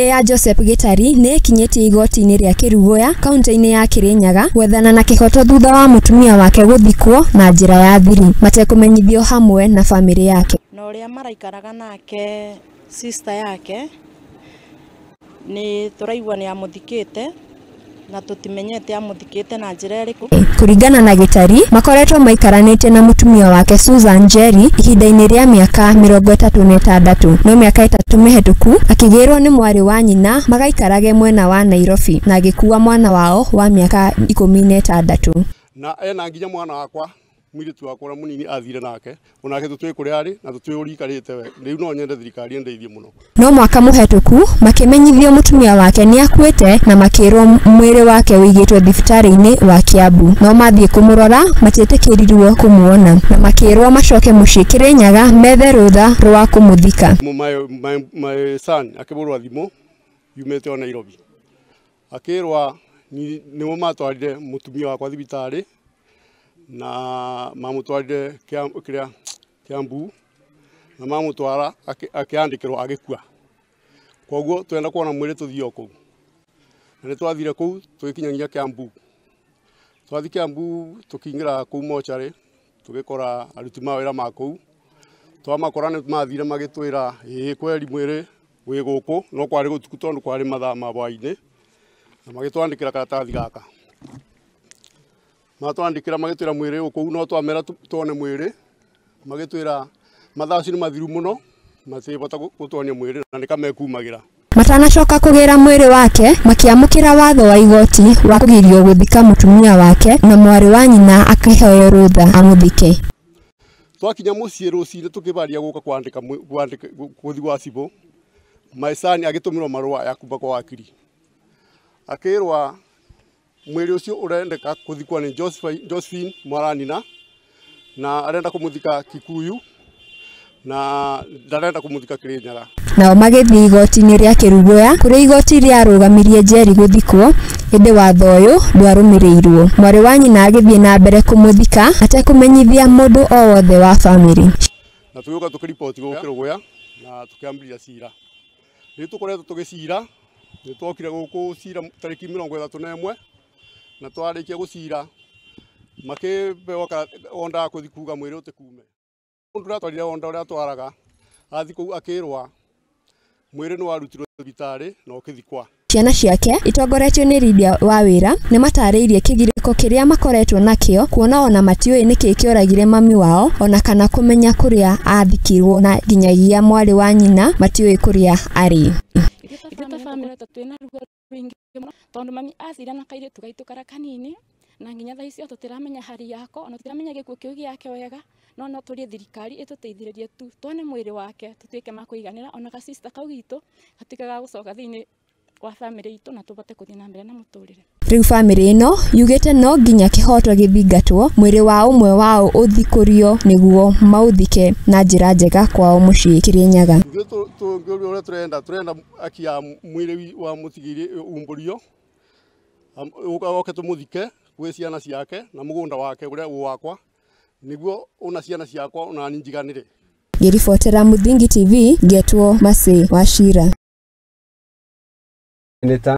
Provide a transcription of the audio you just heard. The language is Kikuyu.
Ya Joseph Gitari nĩ ĩkinyĩtie igoti-inĩ rĩa Kĩrugũya kaunti-inĩ ya Kirinyaga gwethana na kĩhoto thutha wa mũtumia wake gũthikwo na njĩra ya thiri matekũmenyithio hamwe na bamĩrĩ yake. Na ũrĩa maraikaraga nake sister yake nĩ tũraigua nĩ amũthikĩte na tũtimenyete amũthikĩte na njĩra ĩrĩkũ. Kũringana na Gitari, makoretwo maikaranĩtie na mũtumia wake Susan Njeri ihinda-inĩ rĩa mĩaka 36, no mĩaka 3 mĩhetũku akĩgĩrwo nĩ mwarĩ wa nyina magaikarage mwena wa Nairobi na agĩkua mwana wao wa mĩaka 16. Na ena nginya mwana wakwa mwiritu wakwa ũrĩa mũnini athire nake onake tũtũĩ kũrĩa arĩ na tũtũĩ ũrĩa ikarĩte we. Rĩu no nyende thirikari ĩndeithie mũno. No mwaka mũhetũku makĩmenyithio mũtumia wake nĩ akuĩte na makĩrwo mwĩrĩ wake ũigĩtwo thibitarĩ-inĩ wa Kiambu, no mathiĩ kũmũrora matiĩtĩkĩrirwo kũmuona na makĩrwo macoke mũciĩ Kirinyaga methe rũtha rwa kũmũthika. My son akĩbũrwo thimũ yumĩte o Nairobi akĩrwa nĩo matwarire mũtumia wakwa thibitarĩ na mamutwarire kiria Kiambu na mamutwara akiandikirwo agikua. Koguo twenda kuona mwiri tuthio kuu na ni twathire kuu tugikinya nginya Kiambu. Twathi Kiambu tukiingira kuu mochari tugikora aruti ma wira ma kuu. Twamakora ni mathire magitwira ii kweri mwiri wi guku no kwari gutuku tondu kwari mathaa ma hwaini na magitwandikira karatathi gaka. Matwandikira magitwira mwiri uku no twamera tuone mwiri magitwira mathaa acio ni mathiru muno matibota gutwonia mwiri na nikamekumagira. Matanacoka kũgĩra mwĩrĩ wake makĩamũkĩra watho wa igoti wa kũgirio gũthika mũtumia wake na mwarĩ wa nyina akĩheo rũtha amũthike. Twakinya mũciĩ rũcinĩ tũkĩbaria gũka kwandĩka gũthiĩ gwa cibũ, my son agĩtũmĩrwo marũa ya kuma kwa wakiri akĩrwa mwĩrĩ ũcio ũrendeka kũthikwo nĩ Josephine Mwaranina na arenda kũmũthika Kikuyu na ndarenda kũmũthika Kirinyaga. Nao magĩthiĩ igoti-inĩ rĩa Kĩrugũya kũrĩa igoti rĩarũgamirie Njeri gũthikwo, ĩndĩ watho ũyũ ndwarũmĩrĩirwo. Mwarĩ wa nyina agĩthiĩ na mbere kũmũthika atekũmenyithia mũndũ o wothe wa bamĩrĩ. Na tũgĩũka tũkĩriboti gũkũ Kĩrugũya na tũkĩambĩrĩria cira. Rĩu tũkoretwo tũgĩcira, nĩ twokire gũkũ cira tarĩki 31 na twarĩkia gũcira makĩheo onda ya kũthi kuga mwĩrĩ ũtĩkume. Mũndũ ũrĩa atwarire onda ũrĩa atwaraga athi kũu akĩrwa mwĩrĩ nĩ warutirwo thibitarĩ na ũkĩthikwa. Ciana ciake itongoretio nĩ Lydia Wawĩra nĩ matarĩirie kĩgirĩko kĩrĩa makoretwo nakĩo kuona ona matiũĩ nĩkĩ kĩoragire mami wao ona kana kũmenya kũrĩa athikirwo na nginyagia mwarĩ wa nyina matiũĩ kũrĩa arĩ. Ithuĩ ta bamĩrĩ twĩna ruo rũingĩ mũno tondũ mami athire na kairĩtu gaitũ karĩa kanini na nginya thaa icio tũtiramenya hari yako ona tũtiramenya gĩkuũ kĩu gĩake wega, no no tũrie thirikari ĩtũteithĩrĩrie tu tuone mwĩrĩ wake tũtuĩke ma kũiganĩra ona ga sister kau gitũ gatuĩke ga gũcoka thĩinĩ wa bamĩrĩ itũ na tũbote kũthiĩ na mbere na mũtũrĩre. Rĩu bamĩrĩ ĩno yugĩte no nginya kĩhoto gĩthingatwo mwĩrĩ wa ũmwe wao ũthikũrio nĩguo maũthike na njĩra njega kwao mũciĩ Kirinyaga. Ithuĩ ũrĩa tũrenda haki ya mwĩrĩ wa mũtigĩrĩ umbũrio oke tũmũthike gwĩ ciana ciake na mũgũnda wake ũrĩa wĩ wakwa nĩguo ona ciana ciakwa ona niĩ njiganĩre. Ngĩribotera Muthingi TV ngetwo Mercy Wachira.